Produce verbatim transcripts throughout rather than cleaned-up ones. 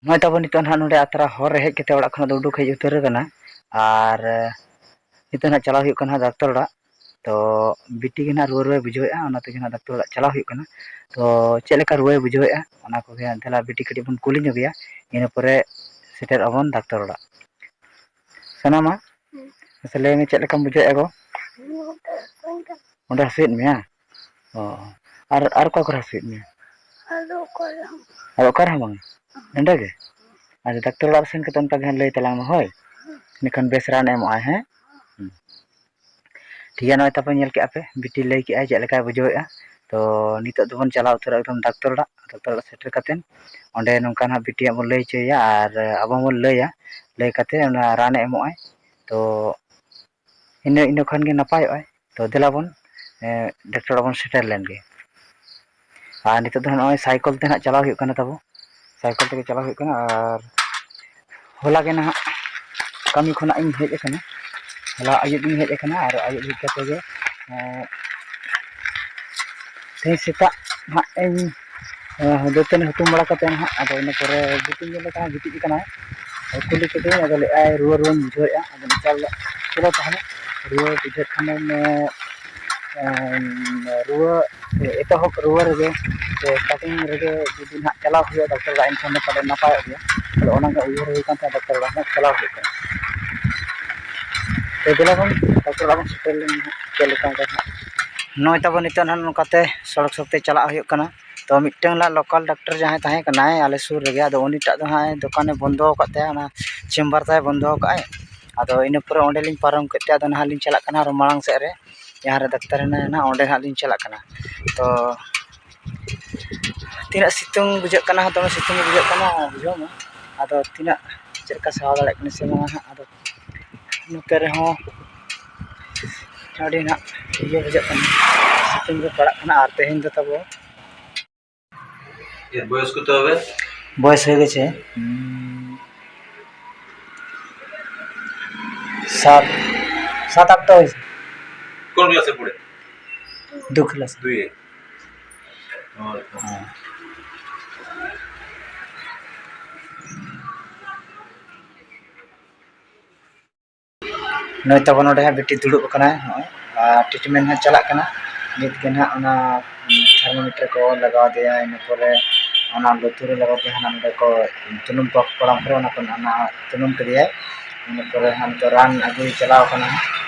ᱱᱚᱜᱼᱚᱭ ᱛᱟᱵᱚ ᱱᱤᱛᱚᱜ ᱱᱟᱦᱟᱜ ᱱᱚᱰᱮ ᱟᱛᱨᱟ ᱦᱚᱨ ᱨᱮ ᱦᱮᱡ ᱠᱟᱛᱮ ᱚᱲᱟᱜ ᱠᱷᱚᱱᱟᱜ ᱫᱚ ᱩᱰᱩᱠ ᱦᱮᱡ ᱩᱛᱟᱹᱨ ᱟᱠᱟᱱᱟ᱾ ᱟᱨ, ᱮ, ᱱᱤᱛᱚᱜ ᱱᱟᱦᱟᱜ ᱪᱟᱞᱟᱣ ᱦᱩᱭᱩᱜ ᱠᱟᱱᱟ ᱰᱟᱠᱛᱟᱨ ᱚᱲᱟᱜ᱾ ᱛᱚ ᱵᱤᱴᱤ ᱜᱮ ᱱᱟᱦᱟᱜ ᱨᱩᱣᱟᱹ ᱨᱩᱣᱟᱹᱭ ᱵᱩᱡᱷᱟᱹᱣᱮᱫᱼᱟ, ᱚᱱᱟ ᱛᱮᱜᱮ ᱱᱟᱦᱟᱜ ᱰᱟᱠᱛᱟᱨ ᱚᱲᱟᱜ ᱪᱟᱞᱟᱣ ᱦᱩᱭᱩᱜ ᱠᱟᱱᱟ᱾ ᱛᱚ ᱪᱮᱫ ᱞᱮᱠᱟ ᱨᱩᱣᱟᱹᱭ ᱵᱩᱡᱷᱟᱹᱣᱮᱫᱼᱟ, ᱚᱱᱟ ᱠᱚᱜᱮ ᱫᱮᱞᱟ ᱵᱤᱴᱤ ᱠᱟᱹᱴᱤᱡ ᱵᱚᱱ ᱠᱩᱞᱤ ᱧᱚᱜᱮᱭᱟ, ᱤᱱᱟᱹ ᱯᱚᱨᱮ ᱥᱮᱴᱮᱨᱚᱜ ᱟᱵᱚᱱ ᱰᱟᱠᱛᱟᱨ ᱚᱲᱟᱜ᱾ ᱥᱟᱱᱟᱢᱟ᱾ ᱢᱟᱥᱮ ᱞᱟᱹᱭ ᱢᱮ, ᱪᱮᱫ ᱞᱮᱠᱟᱢ ᱵᱩᱡᱷᱟᱹᱣᱮᱫᱼᱟ ᱜᱚ? ᱚᱸᱰᱮ ᱦᱟᱹᱥᱩᱭᱮᱫ ᱢᱮᱭᱟ? ᱚ, ᱟᱨ, ᱟᱨ ᱚᱠᱟ ᱠᱚᱨᱮ ᱦᱟᱹᱥᱩᱭᱮᱫ ᱢᱮᱭᱟ? ᱟᱫᱚ ᱚᱠᱟ ᱨᱮᱦᱚᱸ᱾ ᱟᱨ ᱚᱠᱟ ᱨᱮᱦᱚᱸ ᱵᱟᱝ? ᱱᱚᱸᱰᱮ ᱜᱮ? ᱟᱪᱪᱷᱟ, ᱰᱟᱠᱛᱟᱨ ᱚᱲᱟᱜ ᱨᱮ ᱥᱮᱱ ᱠᱟᱛᱮ ᱚᱱᱠᱟ ᱜᱮ ᱦᱟᱸᱜ ᱞᱟᱹᱭ ᱛᱟᱞᱟᱝ ᱢᱮ, ᱦᱳᱭ? ᱤᱱᱟᱹᱠᱷᱟᱱ ᱵᱮᱥ ᱨᱟᱱᱮ ᱮᱢᱚᱜᱼᱟᱭ, ᱦᱮᱸ? ᱦᱩᱸ᱾ ᱴᱷᱤᱠ ᱜᱮᱭᱟ, ᱱᱚᱜᱼᱚᱭ ᱛᱟᱯᱮ ᱧᱮᱞ ᱠᱮᱜᱼᱟ ᱯᱮ, ᱵᱤᱴᱤ ᱞᱟᱹᱭ ᱠᱮᱜᱼᱟᱭ ᱪᱮᱫ ᱞᱮᱠᱟᱭ ᱵᱩᱡᱷᱟᱹᱣᱮᱫᱼᱟ᱾ ᱛᱚ ᱱᱤᱛᱚᱜ ᱫᱚᱵᱚᱱ ᱪᱟᱞᱟᱣ ᱩᱛᱟᱹᱨᱚᱜᱼᱟ ᱮᱠᱫᱚᱢ ᱰᱟᱠᱛᱟᱨ ᱚᱲᱟᱜ᱾ ᱰᱟᱠᱛᱟᱨ ᱚᱲᱟᱜ ᱥᱮᱴᱮᱨ ᱠᱟᱛᱮᱫ ᱚᱸᱰᱮ ᱱᱚᱝᱠᱟ ᱱᱟᱦᱟᱜ ᱵᱤᱴᱤᱭᱟᱜ ᱵᱚᱱ ᱞᱟᱹᱭ ᱦᱚᱪᱚᱭᱮᱭᱟ ᱟᱨ ᱟᱵᱚ ᱦᱚᱸᱵᱚᱱ ᱞᱟᱹᱭᱟ, ᱞᱟᱹᱭ ᱠᱟᱛᱮᱫ ᱚᱱᱟ ᱨᱟᱱᱮ ᱮᱢᱚᱜᱼᱟᱭ᱾ ᱛᱚ ᱤᱱᱟᱹ, ᱤᱱᱟᱹ ᱠᱷᱟᱱ ᱜᱮ ᱱᱟᱯᱟᱭᱚᱜᱼᱟᱭ᱾ ᱛᱚ ᱫᱮᱞᱟ ᱵᱚᱱ, ᱮ, ᱰᱟᱠᱛᱟᱨ ᱚᱲᱟᱜ ᱵᱚᱱ ᱥᱮᱴᱮᱨ ᱞᱮᱱ ᱜᱮ᱾ ᱟᱨ ᱱᱤᱛᱚᱜ ᱫᱚ ᱱᱚᱜᱼᱚᱭ ᱥᱟᱭᱠᱮᱞ ᱛᱮ ᱱᱟᱦᱟᱜ ᱪᱟᱞᱟᱣ ᱦᱩᱭᱩᱜ ᱠᱟᱱᱟ ᱛᱟᱵᱚ, ᱥᱟᱭᱠᱮᱞ ᱛᱮᱜᱮ ᱪᱟᱞᱟᱣ ᱦᱩᱭᱩᱜ ᱠᱟᱱᱟ᱾ ᱟᱨ ᱦᱚᱞᱟ ᱜᱮ ᱱᱟᱦᱟᱜ ᱠᱟᱹᱢᱤ ᱠᱷᱚᱱᱟᱜ ᱤᱧ ᱦᱮᱡ ᱟᱠᱟᱱᱟ, ᱦᱚᱞᱟ ᱟᱹᱭᱩᱵ ᱤᱧ ᱦᱮᱡ ᱟᱠᱟᱱᱟ᱾ ᱟᱨ ᱟᱹᱭᱩᱵ ᱦᱮᱡ ᱠᱟᱛᱮ ᱜᱮ, ᱮᱸ, ᱛᱮᱦᱮᱧ ᱥᱮᱛᱟᱜ ᱱᱟᱦᱟᱜ ᱤᱧ, ᱮᱸ, ᱫᱟᱹᱛᱟᱹᱱᱤ ᱦᱩᱛᱩᱢ ᱵᱟᱲᱟ ᱠᱟᱛᱮ ᱱᱟᱦᱟᱜ ᱟᱫᱚ ᱤᱱᱟᱹ ᱯᱚᱨᱮ ᱜᱤᱛᱤᱡ ᱧᱮᱞ ᱞᱮ ᱠᱟᱱᱟ, ᱜᱤᱛᱤᱡ ᱟᱠᱟᱱᱟᱭ᱾ ᱠᱩᱞᱤ ᱠᱮᱫᱮᱧ, ᱟᱫᱚ ᱞᱟᱹᱭᱮᱫᱼᱟᱭ ᱨᱩᱣᱟᱹ ᱨᱩᱣᱟᱹᱧ ᱵᱩᱡᱷᱟᱹᱣᱮᱫᱼᱟ᱾ ᱟᱫᱚ ᱱᱮᱛᱟᱨ ᱫᱚ ᱪᱚᱞᱚ ᱛᱟᱦᱚᱞᱮ, ᱨᱩᱣᱟᱹ ᱵᱩᱡᱷᱟᱹᱜ ᱠᱷᱟᱱᱮᱢ, ᱮᱸ, ᱨᱩᱣᱟᱹ ᱮᱛᱚᱦᱚᱵ ᱨᱩᱣᱟᱹ ᱨᱮᱜᱮ ᱥᱮ starting ᱨᱮᱜᱮ ᱡᱩᱫᱤ ᱱᱟᱦᱟᱜ ᱪᱟᱞᱟᱣ ᱦᱩᱭᱩᱜᱼᱟ ᱰᱟᱠᱛᱟᱨ ᱚᱲᱟᱜ, ᱮᱱᱠᱷᱟᱱ ᱫᱚ ᱯᱟᱞᱮ ᱱᱟᱯᱟᱭᱚᱜ ᱜᱮᱭᱟ᱾ ᱟᱫᱚ ᱚᱱᱟᱜᱮ ᱩᱭᱦᱟᱹᱨ ᱦᱩᱭ ᱠᱟᱱ ᱛᱟᱦᱮᱸᱫ ᱰᱟᱠᱛᱟᱨ ᱚᱲᱟᱜ ᱦᱚᱸ ᱪᱟᱞᱟᱣ ᱦᱩᱭᱩᱜ ᱠᱟᱱᱟ᱾ ᱛᱚ ᱫᱮᱞᱟ ᱵᱚᱱ ᱰᱟᱠᱛᱟᱨ ᱚᱲᱟᱜ ᱵᱚᱱ ᱥᱮᱴᱮᱨ ᱞᱮᱱ ᱜᱮ ᱦᱟᱸᱜ, ᱪᱮᱫ ᱞᱮᱠᱟ ᱚᱸᱰᱮ ᱦᱟᱸᱜ᱾ ᱱᱚᱜᱼᱚᱭ ᱛᱟᱵᱚᱱ ᱱᱤᱛᱚᱜ ᱱᱟᱦᱟᱜ ᱱᱚᱝᱠᱟᱛᱮ ᱥᱚᱲᱚᱠ ᱥᱚᱲᱚᱠ ᱛᱮ ᱪᱟᱞᱟᱜ ᱦᱩᱭᱩᱜ ᱠᱟᱱᱟ᱾ ᱛᱚ ᱢᱤᱫᱴᱟᱝ ᱞᱟ-, local ᱰᱟᱠᱛᱟᱨ ᱡᱟᱦᱟᱸᱭ ᱛᱟᱦᱮᱸ ᱠᱟᱱᱟᱭ ᱟᱞᱮ ᱥᱩᱨ ᱨᱮᱜᱮ, ᱟᱫᱚ ᱩᱱᱤᱴᱟᱜ ᱫᱚ ᱦᱟᱸᱜ ᱫᱚᱠᱟᱱᱮ ᱵᱚᱱᱫᱚ ᱟᱠᱟᱫ ᱛᱟᱭᱟ, ᱚᱱᱟ chamber ᱛᱟᱭ ᱵᱚᱱᱫᱚ ᱟᱠᱟᱫᱼᱟᱭ᱾ ᱟᱫᱚ ᱤᱱᱟᱹ ᱯᱚᱨᱮ ᱚᱸᱰᱮᱞᱤᱧ ᱯᱟᱨᱚᱢ ᱠᱮᱫ ᱛᱮ ᱟᱫᱚ ᱱᱟᱦᱟᱜ ᱞᱤᱧ ᱪᱟᱞᱟᱜ ᱠᱟᱱᱟ ᱟᱨᱚ ᱢᱟᱲᱟᱝ ᱥᱮᱫ ᱨᱮ, ᱡᱟᱦᱟᱸ ᱨᱮ ᱰᱟᱠᱛᱟᱨ ᱦᱮᱱᱟᱭᱟ ᱱᱟᱦᱟᱜ, ᱚᱸᱰᱮ ᱱᱟᱦᱟᱜ ᱞᱤᱧ ᱪᱟᱞᱟᱜ ᱠᱟᱱᱟ᱾ ᱛᱚ ᱛᱤᱱᱟᱹᱜ ᱥᱤᱛᱩᱝ ᱵᱩᱡᱷᱟᱹᱜ ᱠᱟᱱᱟ, ᱫᱚᱢᱮ ᱥᱤᱛᱩᱝ ᱜᱮ ᱵᱩᱡᱷᱟᱹᱜ ᱠᱟᱱᱟ, ᱵᱩᱡᱷᱟᱹᱣ ᱢᱮ᱾ ᱟᱫᱚ ᱛᱤᱱᱟᱹᱜ ᱪᱮᱫ ᱞᱮᱠᱟ ᱥᱟᱦᱟᱣ ᱫᱟᱲᱮᱭᱟᱜ ᱠᱟᱱᱟ ᱥᱮ ᱵᱟᱝᱟ ᱦᱟᱸᱜ, ᱟᱫᱚ ᱱᱚᱛᱮ ᱨᱮᱦᱚᱸ ᱟᱹᱰᱤ ᱱᱟᱦᱟᱜ ᱤᱭᱟᱹ ᱵᱩᱡᱷᱟᱹᱜ ᱠᱟᱱᱟ, ᱥᱤᱛᱩᱝ ᱜᱮ ᱯᱟᱲᱟᱜ ᱠᱟᱱᱟ᱾ ᱟᱨ ᱛᱮᱦᱮᱧ ᱫᱚ ᱛᱟᱵᱚ এর বয়স কত হবে? বয়স হয়ে গেছে, উম, সাত, সাত আট তো হয়েছে। কোন ক্লাসে পড়ে? দু ক্লাস। দুইয়ে। ও, আচ্ছা। হ্যাঁ। ᱱᱩᱭ ᱛᱟᱵᱚᱱ ᱱᱚᱰᱮ ᱦᱟᱸᱜ ᱵᱤᱴᱤ ᱫᱩᱲᱩᱵ ᱟᱠᱟᱱᱟᱭ ᱱᱚᱜᱼᱚᱭ, ᱟᱨ treatment ᱦᱟᱸᱜ ᱪᱟᱞᱟᱜ ᱠᱟᱱᱟ᱾ ᱱᱤᱛ ᱜᱮ ᱱᱟᱦᱟᱜ ᱚᱱᱟ thermometer ᱠᱚ ᱞᱟᱜᱟᱣ ᱟᱫᱮᱭᱟ, ᱤᱱᱟᱹ ᱯᱚᱨᱮ ᱚᱱᱟ ᱞᱩᱛᱩᱨ ᱨᱮ ᱞᱟᱜᱟᱣ ᱛᱮ ᱦᱟᱸᱜ ᱱᱚᱰᱮ ᱠᱚ ᱛᱩᱱᱩᱢ ᱠᱚ ᱠᱚᱲᱟᱢ ᱠᱚᱨᱮ ᱚᱱᱟ ᱠᱚ ᱚᱱᱟ ᱛᱩᱱᱩᱢ ᱠᱮᱫᱮᱭᱟᱭ᱾ ᱤᱱᱟᱹ ᱯᱚᱨᱮ ᱦᱟᱸᱜ ᱱᱤᱛᱚᱜ ᱨᱟᱱ ᱟᱹᱜᱩᱭ ᱪᱟᱞᱟᱣ ᱟᱠᱟᱱᱟ,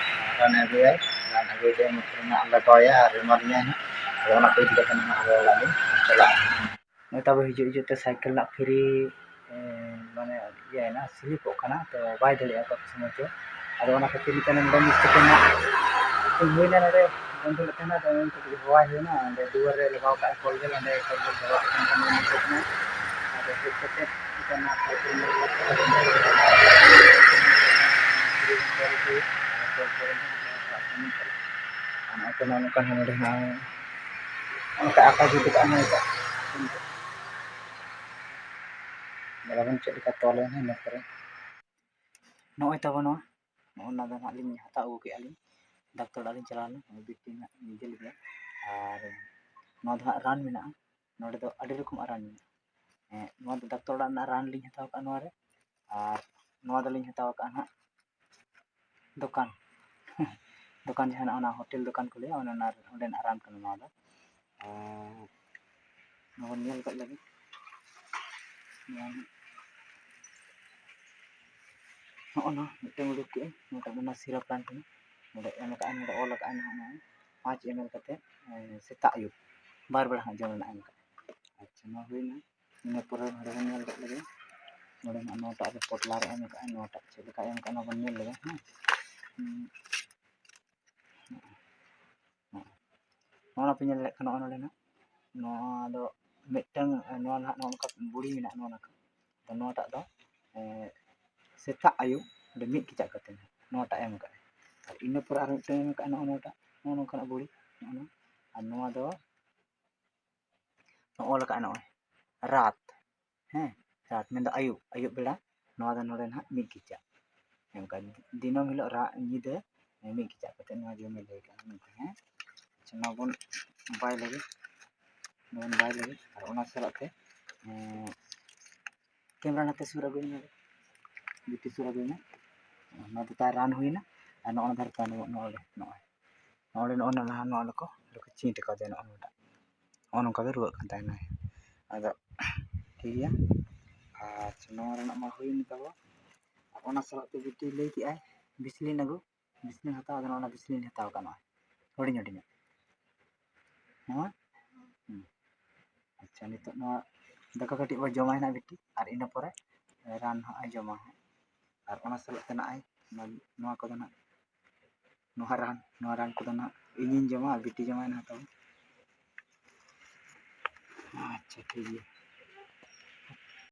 ᱨᱟᱱ ᱟᱹᱜᱩᱭᱟᱭ, ᱨᱟᱱ ᱟᱹᱜᱩᱭ ᱛᱮ ᱤᱱᱟᱹ ᱯᱚᱨᱮ ᱦᱟᱸᱜ ᱞᱟᱜᱟᱣᱟᱭᱟ ᱟᱨ ᱮᱢᱟ ᱞᱤᱧᱟᱭ ᱦᱟᱸᱜ᱾ ᱟᱫᱚ ᱚᱱᱟ ᱠᱚ ᱤᱫᱤ ᱠᱟᱛᱮ ᱦᱟᱸᱜ ᱟᱫᱚ ᱚᱲᱟᱜ ᱞᱤᱧ ᱪᱟᱞᱟᱜᱼᱟ᱾ ᱱᱚᱜᱼᱚᱭ ᱛᱟᱵᱚ ᱦᱤᱡᱩᱜ ᱦᱤᱡᱩᱜ ᱛᱮ ᱥᱟᱭᱠᱮᱞ ᱨᱮᱱᱟᱜ free, ᱮ, ᱢᱟᱱᱮ ᱤᱭᱟᱹᱭᱮᱱᱟ, slipᱚᱜ ᱠᱟᱱᱟ, ᱛᱚ ᱵᱟᱭ ᱫᱟᱲᱮᱭᱟᱜᱼᱟ ᱚᱠᱟ ᱥᱚᱢᱚᱭ ᱪᱚ᱾ ᱟᱫᱚ ᱚᱱᱟ ᱠᱷᱟᱹᱛᱤᱨ ᱱᱤᱛᱚᱜ ᱱᱚᱰᱮ ᱢᱤᱥᱛᱨᱤ ᱴᱷᱮᱱ ᱦᱟᱸᱜ ᱦᱩᱭᱱᱟ, ᱱᱚᱰᱮ ᱵᱚᱱᱫᱷᱩ ᱞᱮ ᱛᱟᱦᱮᱱᱟ, ᱟᱫᱚ ᱩᱱᱤ ᱠᱟᱹᱴᱤᱡ ᱦᱚᱦᱚᱣᱟᱭ ᱦᱩᱭᱱᱟ, ᱚᱸᱰᱮ ᱫᱩᱣᱟᱹᱨ ᱨᱮ ᱞᱟᱜᱟᱣ ᱠᱟᱜᱼᱟᱭ ᱠᱚᱞ ᱜᱮᱞ, ᱚᱸᱰᱮ ᱠᱚᱞ ᱜᱮᱞ ᱫᱚᱦᱚ ᱠᱟᱜ ᱠᱟᱱ ᱛᱟᱦᱮᱱᱟ, ᱩᱱᱤ ᱴᱷᱮᱱ ᱠᱷᱚᱱᱟᱜ᱾ ᱟᱫᱚ ᱦᱮᱡ ᱠᱟᱛᱮ ᱱᱤᱛᱚᱜ ᱱᱚᱣᱟ ᱥᱟᱭᱠᱮᱞ ᱢᱮᱞ ᱠᱟᱛᱮ ᱟᱫᱚ ᱱᱚᱰᱮ ᱠᱚᱞ ᱠᱚᱨᱮ ᱦᱚᱸ ᱟᱨ ᱱᱚᱜᱼᱚᱭ ᱛᱚ ᱱᱚᱜᱼᱚ ᱱᱚᱝᱠᱟ ᱦᱚᱸ ᱱᱚᱰᱮ ᱦᱚᱸ ᱚᱱᱠᱟ ᱟᱠᱟ ᱡᱩᱛ ᱠᱟᱜᱼᱟ ᱱᱚᱝᱠᱟ᱾ ᱧᱮᱞᱟᱵᱚᱱ ᱪᱮᱫ ᱞᱮᱠᱟ ᱛᱚᱞ ᱮᱱᱟ ᱤᱱᱟᱹ ᱯᱚᱨᱮ᱾ ᱱᱚᱜᱼᱚᱭ ᱛᱟᱵᱚ ᱱᱚᱣᱟ, ᱱᱚᱜᱼᱚ ᱱᱚᱣᱟ ᱫᱚ ᱦᱟᱸᱜ ᱞᱤᱧ ᱦᱟᱛᱟᱣ ᱟᱹᱜᱩ ᱠᱮᱜᱼᱟ ᱞᱤᱧ, ᱰᱟᱠᱛᱚᱨ ᱚᱲᱟᱜ ᱞᱤᱧ ᱪᱟᱞᱟᱣ ᱞᱮᱱᱟ, ᱚᱸᱰᱮ ᱵᱤᱴᱤ ᱦᱟᱸᱜ ᱤᱧ ᱤᱫᱤ ᱞᱮᱫᱮᱭᱟ᱾ ᱟᱨ ᱱᱚᱣᱟ ᱫᱚ ᱦᱟᱸᱜ ᱨᱟᱱ ᱢᱮᱱᱟᱜᱼᱟ, ᱱᱚᱰᱮ ᱫᱚ ᱟᱹᱰᱤ ᱨᱚᱠᱚᱢᱟᱜ ᱨᱟᱱ ᱢᱮᱱᱟᱜᱼᱟ᱾ ᱦᱮᱸ, ᱱᱚᱣᱟ ᱫᱚ ᱰᱟᱠᱛᱚᱨ ᱚᱲᱟᱜ ᱨᱮᱱᱟᱜ ᱨᱟᱱ ᱞᱤᱧ ᱦᱟᱛᱟᱣ ᱠᱟᱜᱼᱟ ᱱᱚᱣᱟ ᱨᱮ, ᱟᱨ ᱱᱚᱣᱟ ᱫᱚᱞᱤᱧ ᱦᱟᱛᱟᱣ ᱠᱟᱜᱼᱟ ᱦᱟᱸᱜ ᱫᱚᱠᱟᱱ᱾ ᱫᱚᱠᱟᱱ ᱡᱟᱦᱟᱸ ᱚᱱᱟ ᱦᱳᱴᱮᱞ ᱫᱚᱠᱟᱱ ᱠᱚ ᱞᱟᱹᱭᱟ, ᱚᱱᱮ ᱚᱱᱟ ᱚᱸᱰᱮᱱᱟᱜ ᱨᱟᱱ ᱠᱟᱱᱟ ᱱᱚᱣᱟ ᱫᱚ᱾ ᱟᱨ ᱱᱚᱣᱟ ᱵᱚᱱ ᱧᱮᱞ ᱠᱟᱜ ᱞᱮᱜᱮ᱾ ᱱᱚᱣᱟ ᱱᱚᱜᱼᱚ ᱱᱚᱣᱟ ᱢᱤᱫᱴᱟᱝ ᱩᱰᱩᱠ ᱠᱮᱜᱼᱟᱹᱧ, ᱱᱚᱣᱟᱴᱟᱜ ᱫᱚ ᱚᱱᱟ syrup ᱨᱟᱱ ᱠᱟᱱᱟ᱾ ᱱᱚᱰᱮ ᱮᱢ ᱠᱟᱜᱼᱟ, ᱱᱚᱰᱮ ᱚᱞ ᱠᱟᱜᱼᱟ ᱱᱚᱜᱼᱚ ᱱᱚᱣᱟ ᱯᱟᱸᱪ M L ᱠᱟᱛᱮ, ᱮᱸ, ᱥᱮᱛᱟᱜ ᱟᱹᱭᱩᱵ ᱵᱟᱨ ᱵᱮᱲᱟ ᱦᱟᱸᱜ ᱡᱚᱢ ᱨᱮᱱᱟᱜ ᱮᱢ ᱠᱟᱜᱼᱟ᱾ ᱟᱪᱪᱷᱟ, ᱱᱚᱣᱟ ᱦᱩᱭᱱᱟ᱾ ᱤᱱᱟᱹ ᱯᱚᱨᱮ ᱱᱚᱰᱮ ᱵᱚᱱ ᱧᱮᱞ ᱠᱟᱜ ᱞᱮᱜᱮ, ᱱᱚᱰᱮ ᱱᱟᱜ ᱱᱚᱣᱟᱴᱟᱜ ᱨᱮ ᱯᱚᱴᱞᱟ ᱨᱮ ᱮᱢ ᱠᱟᱜᱼᱟ, ᱱᱚᱣᱟᱴᱟᱜ ᱪᱮᱫ ᱞᱮᱠᱟᱭ ᱮᱢ ᱠᱟᱜᱼᱟ, ᱱᱚᱣᱟ ᱵᱚᱱ ᱧᱮᱞ ᱞᱮᱜᱮ, ᱦᱮᱸ᱾ ᱦᱩᱸ᱾ ᱱᱚᱜᱼᱚ ᱱᱟ ᱯᱮ ᱧᱮᱞ ᱫᱟᱲᱮᱭᱟᱜ ᱠᱟᱱᱟ, ᱱᱚᱜᱼᱚ ᱱᱚᱰᱮ ᱱᱟᱜ ᱱᱚᱣᱟ ᱫᱚ ᱢᱤᱫᱴᱟᱝ, ᱱᱚᱣᱟ ᱱᱟᱦᱟᱜ ᱱᱚᱜᱼᱚ ᱱᱚᱝᱠᱟ ᱵᱩᱲᱤ ᱢᱮᱱᱟᱜᱼᱟ, ᱱᱚᱣᱟ ᱱᱟᱠᱷᱟ᱾ ᱟᱫᱚ ᱱᱚᱣᱟᱴᱟᱜ ᱫᱚ, ᱮᱸ, ᱥᱮᱛᱟᱜ ᱟᱹᱭᱩᱵ ᱚᱸᱰᱮ ᱢᱤᱫ ᱠᱮᱪᱟᱜ ᱠᱟᱛᱮ ᱱᱚᱣᱟᱴᱟᱜ ᱮᱢ ᱠᱟᱜᱼᱟᱭ᱾ ᱟᱨ ᱤᱱᱟᱹ ᱯᱚᱨᱮ ᱟᱨ ᱢᱤᱫᱴᱟᱝ ᱮᱢ ᱠᱟᱜᱼᱟ, ᱱᱚᱜᱼᱚ ᱱᱚᱣᱟᱴᱟᱜ, ᱱᱚᱜᱼᱚ ᱱᱚᱝᱠᱟᱱᱟᱜ ᱵᱩᱲᱤ, ᱱᱚᱜᱼᱚ ᱱᱚᱣᱟ᱾ ᱟᱨ ᱱᱚᱣᱟ ᱫᱚ ᱚᱞ ᱠᱟᱜᱼᱟ ᱱᱚᱜᱼᱚᱭ ᱨᱟᱛ, ᱦᱮᱸ, ᱨᱟᱛ ᱢᱮᱱᱫᱚ ᱟᱹᱭᱩᱵ, ᱟᱹᱭᱩᱵ ᱵᱮᱲᱟ ᱱᱚᱣᱟ ᱫᱚ ᱱᱚᱰᱮ ᱱᱟᱦᱟᱜ ᱢᱤᱫ ᱠᱮᱪᱟᱜ᱾ ᱚᱱᱠᱟ ᱫᱤᱱᱟᱹᱢ ᱦᱤᱞᱳᱜ ᱨᱟᱜ ᱧᱤᱫᱟᱹ ᱢᱤᱫ ᱠᱮᱪᱟᱜ ᱠᱟᱛᱮ ᱱᱚᱣᱟ ᱡᱚᱢᱮ ᱞᱟᱹᱭ ᱠᱟᱜᱼᱟ ᱢᱮᱱᱛᱮ, ᱦᱮᱸ᱾ ᱟᱪᱪᱷᱟ, ᱱᱚᱣᱟ ᱵᱚᱱ ᱵᱟᱭ ᱞᱮᱜᱮ, ᱱᱚᱣᱟ ᱵᱚᱱ ᱵᱟᱭ ᱞᱮᱜᱮ᱾ ᱟᱨ ᱚᱱᱟ ᱥᱟᱞᱟᱜ ᱛᱮ, ᱮᱸ, camera ᱱᱟᱛᱮ ᱥᱩᱨ ᱟᱹᱜᱩᱭ ᱢᱮ, ᱵᱤᱴᱤ ᱥᱩᱨ ᱟᱹᱜᱩᱭ ᱢᱮ᱾ ᱱᱚᱣᱟ ᱫᱚ ᱛᱟᱭ ᱨᱟᱱ ᱦᱩᱭᱱᱟ᱾ ᱟᱨ ᱱᱚᱜᱼᱚ ᱱᱚᱣᱟ ᱫᱷᱟᱨᱮ ᱛᱟᱭᱱᱚᱢ ᱱᱚᱜᱼᱚ ᱱᱚᱰᱮ ᱱᱚᱜᱼᱚᱭ ᱱᱚᱜᱼᱚ ᱱᱚᱰᱮ ᱱᱚᱜᱼᱚ ᱱᱚᱰᱮ ᱠᱚ ᱪᱤᱸᱴ ᱟᱠᱟᱫᱮᱭᱟ ᱱᱚᱜᱼᱚ ᱱᱚᱰᱮ᱾ ᱱᱚᱜᱼᱚ ᱱᱚᱝᱠᱟ ᱜᱮ ᱨᱩᱣᱟᱹᱜ ᱠᱟᱱ ᱛᱟᱦᱮᱱᱟᱭ᱾ ᱟᱫᱚ ᱴᱷᱤᱠ ᱜᱮᱭᱟ᱾ ᱟᱪᱪᱷᱟ, ᱱᱚᱣᱟ ᱨᱮᱱᱟᱜ ᱢᱟ ᱦᱩᱭᱮᱱ ᱛᱟᱵᱚ᱾ ᱚᱱᱟ ᱥᱟᱞᱟᱜ ᱛᱮ ᱵᱤᱴᱤ ᱞᱟᱹᱭ ᱠᱮᱜᱼᱟᱭ ᱵᱤᱥᱞᱤᱱ ᱟᱹᱜᱩ, ᱵᱤᱥᱞᱤᱱ ᱦᱟᱛᱟᱣ᱾ ᱟᱫᱚ ᱱᱚᱣᱟ ᱵᱤᱥᱞᱤᱱ ᱦᱟᱛᱟᱣ ᱠᱟᱜ ᱱᱚᱜᱼᱚᱭ ᱦᱩᱰᱤᱧ ᱦᱩᱰᱤᱧᱟᱜ᱾ ᱱᱚᱣᱟ ᱦᱩᱸ᱾ ᱟᱪᱪᱷᱟ, ᱱᱤᱛᱚᱜ ᱱᱚᱣᱟ ᱫᱟᱠᱟ ᱠᱟᱹᱴᱤᱡ ᱵᱚ ᱡᱚᱢᱟ ᱦᱟᱸᱜ ᱵᱤᱴᱤ, ᱟᱨ ᱤᱱᱟᱹ ᱯᱚᱨᱮ ᱨᱟᱱ ᱦᱟᱸᱜ ᱮ ᱡᱚᱢᱟ ᱦᱟᱸᱜ᱾ ᱟᱨ ᱚᱱᱟ ᱥᱟᱞᱟᱜ ᱛᱮ ᱱᱟᱜ ᱟᱭ ᱱᱚᱣᱟ, ᱱᱚᱣᱟ ᱠᱚᱫᱚ ᱱᱟᱜ, ᱱᱚᱣᱟ ᱨᱟᱱ, ᱱᱚᱣᱟ ᱨᱟᱱ ᱠᱚᱫᱚ ᱱᱟᱜ ᱤᱧᱤᱧ ᱡᱚᱢᱟ ᱟᱨ ᱵᱤᱴᱤ ᱡᱚᱢᱟᱭ ᱱᱟᱜ ᱛᱟᱵᱚ᱾ ᱟᱪᱪᱷᱟ, ᱴᱷᱤᱠ ᱜᱮᱭᱟ᱾